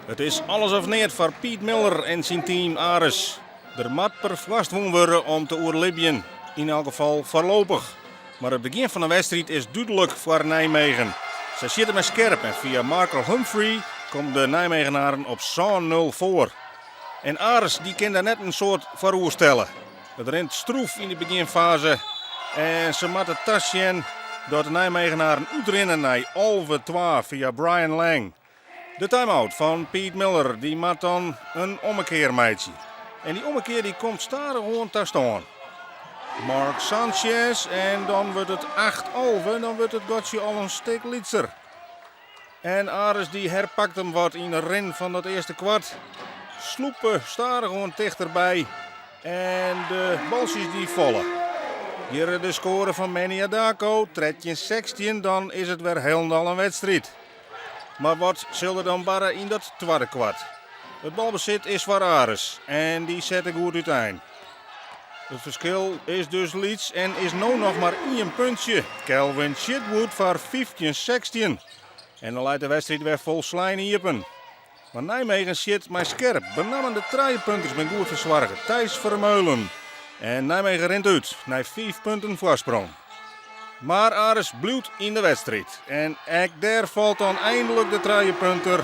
It is alles of neat foar Piet Miller en syn team Aris. Der moat perfoarst wûn wurde om te oerlibjen, yn elk gefal foarlopich. Mar it begjin fan de wedstriid is dúdlik foar Nijmegen. Sy sjitte mei skerp en fia Markel Humphrey komme de Nijmegenaren op 7-0 foar. En Aris dy kin dêr net in soad foar oerstelle. It rint stroef yn de begjinfaze en se moatte tasjen dat de Nijmegenaren útrinne nei 11-2 fia Brian Lang. De time-out fan Piet Miller dy moat dan in ommekear meitsje. En dy ommekear dy komt stadichoan ta stân. Mark Sanchez en dan wurdt it 8-11, dan wurdt it gatsje al in stik lytser. En Aris dy herpakt him wat yn de rin fan dat earste kwart. Slûpe stadichoan tichterby en de baltsjes dy falle. Hjir de skoare fan Manny Adako, 13-16, dan is it wer hielendal in wedstriid. Mar wat sil der dan barre yn dat twadde kwart? It balbesit is foar Aris en dy sette goed útein. It ferskil is dus lyts en is no noch mar ien puntsje. Calvin Chitwood foar 15-16. En dan leit de wedstriid wer folslein iepen. Mar Nijmegen sjit mei skerp. Benammen de trijepunters binne goed fersoarge. Thijs Vermeulen. En Nijmegen rint út nei fiif punten foarsprong. Mar Aris bliuwt yn de wedstriid. En ek dêr falt dan einlik de trijepunter.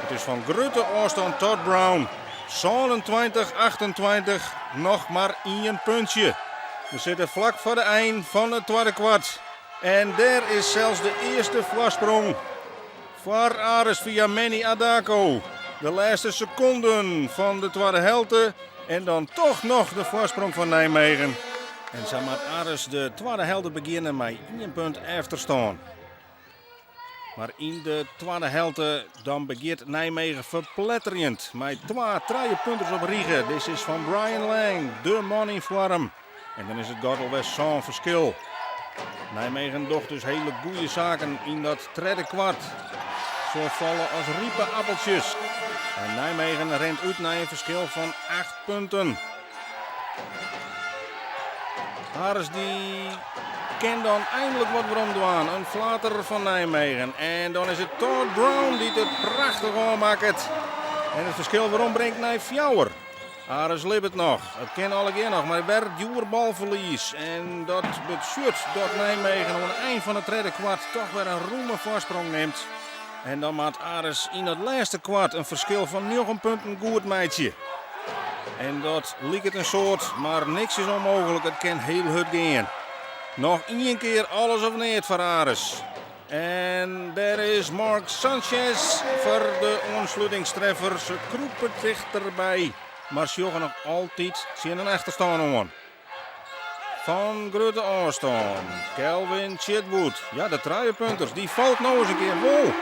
It is fan grutte ôfstân Todd Brown. 27-28, noch mar ien puntsje. We sitte flak foar de ein fan it twadde kwart. En dêr is sels de earste foarsprong foar Aris fia Manny Adako. De lêste sekonden fan de twadde helte en dan toch noch de foarsprong fan Nijmegen. En sa moat Aris de twadde helte begjinne mei ien punt efterstân. Mar yn de twadde helte dan begjint Nijmegen ferpletterjend mei twa trijepunters op rige. Dit is fan Brian Lang, de man yn foarm. En dan is it gat alwer sân ferskil. Nijmegen docht dus hiele goede saken yn dat tredde kwart. Se falle as ripe appeltsjes. En Nijmegen rint út nei in ferskil fan 8 punten. Aris dy kin dan eindelijk wat werom dwaan. In flater fan Nijmegen. En dan is it Todd Brown dy't it prachtich ôfmakket. En it ferskil werom bringt nei fjouwer. Aris libbet noch. It kin allegear noch, mar wer djoer balferlies. En dat betsjut dat Nijmegen oan de ein fan it tredde kwart toch wer in rûme foarsprong nimt. En dan moat Aris yn it lêste kwart in ferskil fan njoggen punten goed meitsje. En dat liket in soad, mar niks is ûnmooglik. It kin hiel hurd gean. Noch ien kear alles of neat foar Aris. En dêr is Mark Sanchez foar de oanslutingstreffer. Se krûpe tichterby, mar sjogge noch altyd tsjin in efterstân oan. Fan grutte ôfstân, Calvin Chitwood. Ja, de trijepunters, dy falt no ris in kear wol.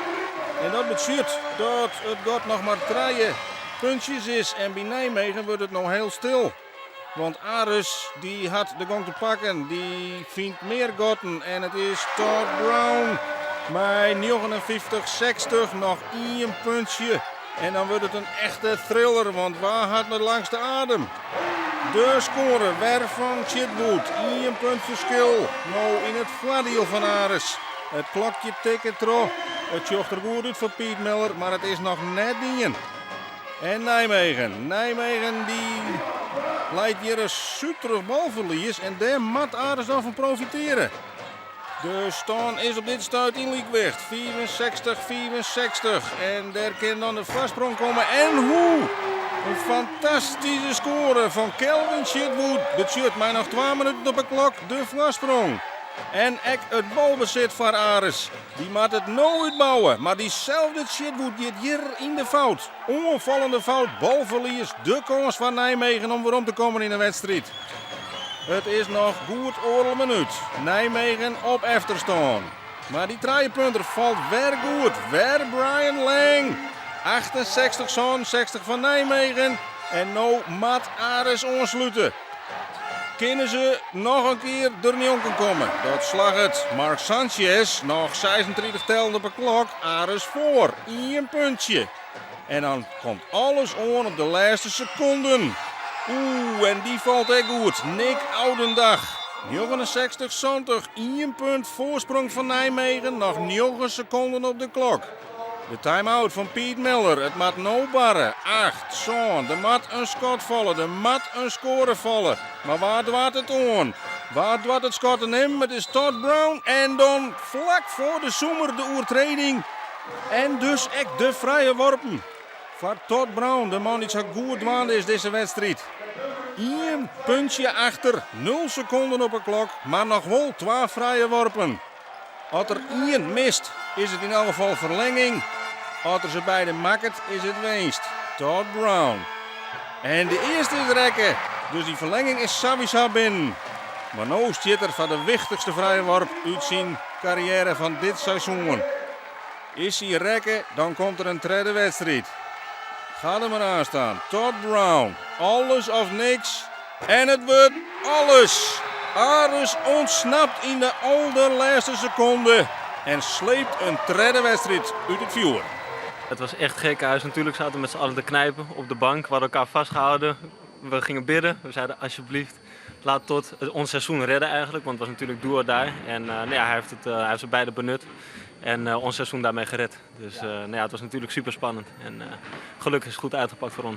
En dat betsjut dat it gat noch mar trije puntsjes is. En by Nijmegen wurdt it no hiel stil. Want Aris dy hat de gong te pakken, dy fynt mear gatten en it is Todd Brown mei 59-60 noch ien puntsje. En dan wurdt it in echte thriller, want wa hat de langste adem? De skoare wer fan Chitwood, ien punt ferskil, no yn it foardiel fan Aris. It klokje tikket troch, it sjocht der goed út foar Piet Miller, mar it is noch net dien. En Nijmegen. Nijmegen dy leit hjir in suterich balferlies en dêr moat Aris dan fan profiteare. De stân is op dit stuit yn lykwicht, 65-65. En dêr kin dan de foarsprong komme. En hoe! In fantastyske skoare fan Kelvin Chitwood betsjut mei noch twa minuten op 'e klok de foarsprong. En ek it balbesit foar Aris. Dy moat it no útbouwe, mar dyselde Chitwood giet hjir yn de fout. Oanfallende fout, balferlies, de kâns foar Nijmegen om werom te kommen yn de wedstriid. It is noch goed oardel minút. Nijmegen op efterstân. Mar dy trijepunter falt wer goed. Wer Brian Lang. 68-67 foar Nijmegen. En no moat Aris oanslute. Kinne se noch in kear der njonken komme? Dat slagget. Mark Sanchez noch 36 tellen op 'e klok. Aris foar. Ien puntsje. En dan komt alles oan op de lêste sekonden. Oeh, en dy falt ek goed. Nick Oudendag. 69-70, ien punt foarsprong fan Nijmegen, noch njoggen sekonden op de klok. De time-out fan Pete Miller. It moat no barre. 8, sân, der moat in skot falle. Der moat in skoare falle. Mar wa doart it oan? Wa doart it skot te nimmen? It is Todd Brown. En dan flak foar de summer de oertrêding. En dus ek de frije worpen. Foar Todd Brown, de man dy't sa goed dwaande is dizze wedstriid. Ien puntsje achter, 0 sekonden op 'e klok, mar noch wol twa frije worpen. As er ien mist, is it yn elk gefal ferlinging. As er se beide makket, is it winst. Todd Brown. En de earste is rekke, dus dy ferlinging is sawiesa binnen. Mar no stiet er foar de wichtichste frije worp út syn karriêre fan dit seizoen. Is hy rekke, dan komt der in tredde wedstriid. Ga der mar oan stean. Todd Brown. Alles of niks. En it wurdt alles. Aris ûntsnapt yn de alderlêste sekonde en sleept in tredde wedstriid út it fjoer. Het was echt gekkenhuis. Natuurlijk zaten we met z'n allen te knijpen op de bank. We hadden elkaar vastgehouden. We gingen bidden. We zeiden alsjeblieft, laat tot het ons seizoen redden eigenlijk. Want het was natuurlijk do or die. En nou ja, hij heeft ze beide benut. En ons seizoen daarmee gered. Dus nou ja, het was natuurlijk super spannend. En gelukkig is het goed uitgepakt voor ons.